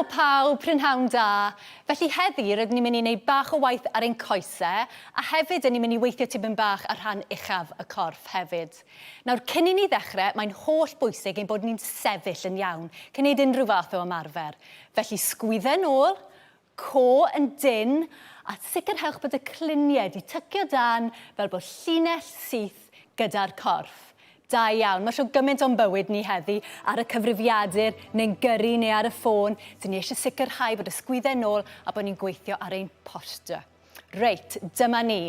Helo pawb, prynhawn da. Felly heddi rydyn ni'n mynd i wneud bach o waith ar ein coesau a hefyd dyn ni'n mynd i weithio tipyn bach ar rhan uchaf y corff hefyd. Nawr cyn i ni ddechrau, mae'n holl bwysig ein bod ni'n sefyll yn iawn cyn gwneud unrhyw fath o ymarfer. Felly sgwydde nôl, Co yn dynn, a sicrhewch bod y cluniau 'di tycio dan fel bod llinell syth gyda'r corff. Da iawn. Mae shwt gymaint o'n bywyd ni heddi, ar y cyfrifiadur, neu'n gyrru neu ar y ffôn. Dyn ni eisiau sicrhau bod y sgwyddau nôl a bod ni'n gweithio ar ein posture. Reit, dyma ni.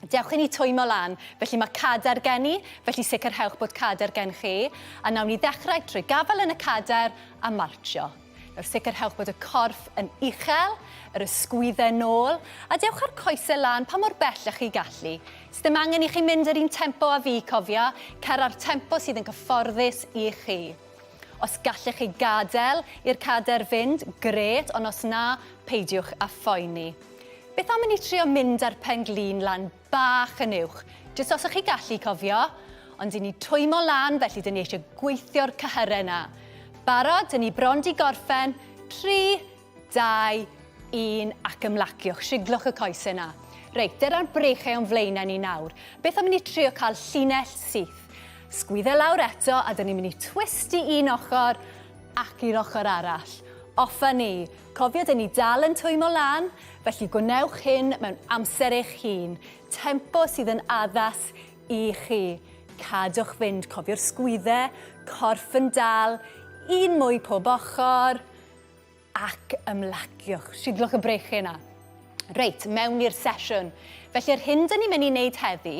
Dewch i ni twymo lan. Felly mae cadair gen i, felly sicrhewch bod cadair gen chi. A nawn ni ddechrau trwy gafael yn y cadair a martsio. Nawr sicrhewch bod y corff yn uchel, yr ysgwyddau nôl, a dewch â'r coesau lan pa mor bell ych chi gallu. Sdim angen i chi mynd yr un tempo â fi, cofia, cer â'r tempo sydd yn cyfforddus i chi. Os gallech chi gadael i'r cadair fynd, grêt, ond os na, peidiwch â phoeni. Beth am i ni trio mynd â'r pen-glin lan bach yn uwch? Jyst os ych chi gallu, cofio. Ond dyn ni twymo lan, felly dyn ni eisiau gweithio'r cyhyrau 'na. Barod? Dyn ni bron di gorffen. 3, 2, 1, ac ymlaciwch. Siglwch y coesau 'na. Reit, dyna'r breichiau o'n flaenau ni nawr. Beth am i ni trio cael llinell syth? Sgwyddo lawr eto a dyn ni'n mynd i twist i un ochr ac i'r ochr arall. Off â ni. Cofio, dyn ni dal yn twymo lan, felly gwnewch hyn mewn amser eich hun. Tempo sydd yn addas i chi. Cadwch fynd, cofio'r sgwydde, corff yn dal, un mwy pob ochr. Ac ymlaciwch, siglwch y breichiau yna. Reit, mewn i'r sesiwn. Felly yr hyn dyn ni'n mynd i wneud heddi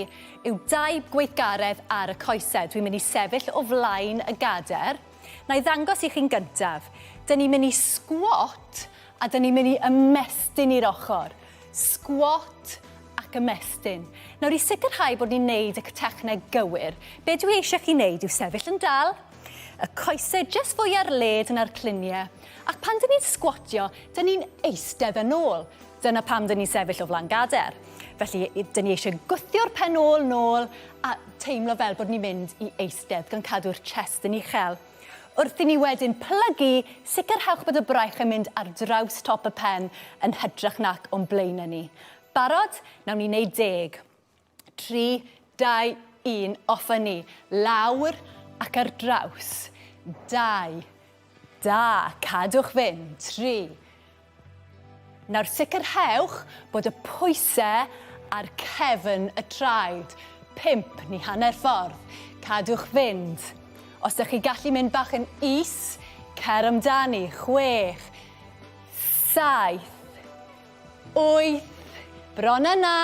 yw dau gweithgaredd ar y coesau. Dwi'n mynd i sefyll o flaen y gader. Na i ddangos i chi'n gyntaf. Dyn ni'n mynd i squat a dyn ni'n mynd i ymestyn i'r ochr. Squat ac ymestyn. Nawr i sicrhau bod ni'n neud y techneg gywir, be dwi eisiau chi wneud yw sefyll yn dal, y coesau jyst fwy ar led na'r cluniau, ac pan dyn ni'n sgwatio, dyn ni'n eistedd yn ôl. Dyna pam dyn ni'n sefyll o flaen gader. Felly, dyn ni eisiau gwthio'r pen ôl nôl a teimlo fel bod ni'n mynd i eistedd, gan cadw'r chest yn uchel. Wrth i ni wedyn plygu, sicrhewch bod y braich yn mynd ar draws top y pen yn hytrach nac o'n blaenau ni. Barod? Nawn ni wneud deg. 3, 2, 1, off â ni. Lawr ac ar draws. 2, da, cadwch fynd. 3. Nawr sicrhewch bod y pwysau ar cefn y traed. 5, ni hanner ffordd. Cadwch fynd. Os ydych chi gallu mynd bach yn is, cer amdani. 6, 7, 8, bron yna,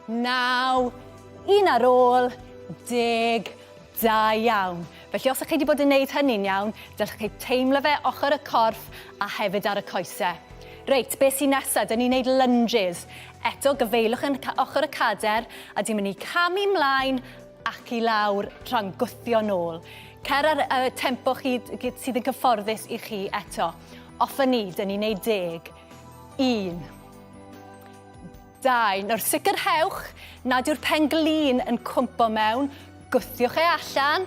9, un ar ôl, 10, da iawn. Felly os ych chi wedi bod yn neud hynny'n iawn, dylech chi teimlo fe ochr y corff a hefyd ar y coesau. Reit, beth sy'n nesaf? Dyn ni'n neud lunges. Eto, gyfeilwch yn ochr y cader a dyn mynd i camu mlaen ac i lawr tra'n gwthio nôl. Cer ar y tempo chi sydd yn cyfforddus i chi eto. Off â ni, dyn ni'n neud deg. Un. 2. Nawr sicrhewch nad yw'r pen-glin yn cwmpo mewn, gwthiwch e allan.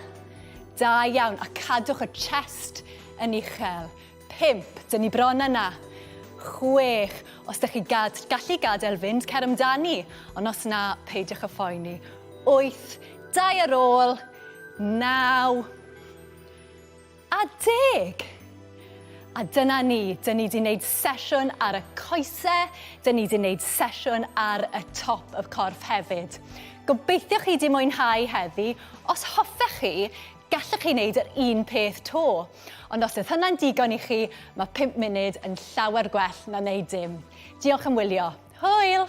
Da iawn, a cadwch y chest yn uchel. 5, dyn ni bron yna. 6, os ydych chi gad, gallu gadael fynd, cer amdani, ond os na, peidiwch â phoeni. 8, 2 ar ôl, 9, A deg! A dyna ni, dyn ni 'di wneud sesiwn ar y coese, dyn ni 'di wneud sesiwn ar y top y corff hefyd. Gobeithio chi 'di mwynhau heddi. Os hoffech chi, gallech chi wneud yr un peth 'to. Ond os oedd hynna'n digon i chi, mae 5 munud yn llawer gwell na wneud dim. Diolch am wylio. Hwyl!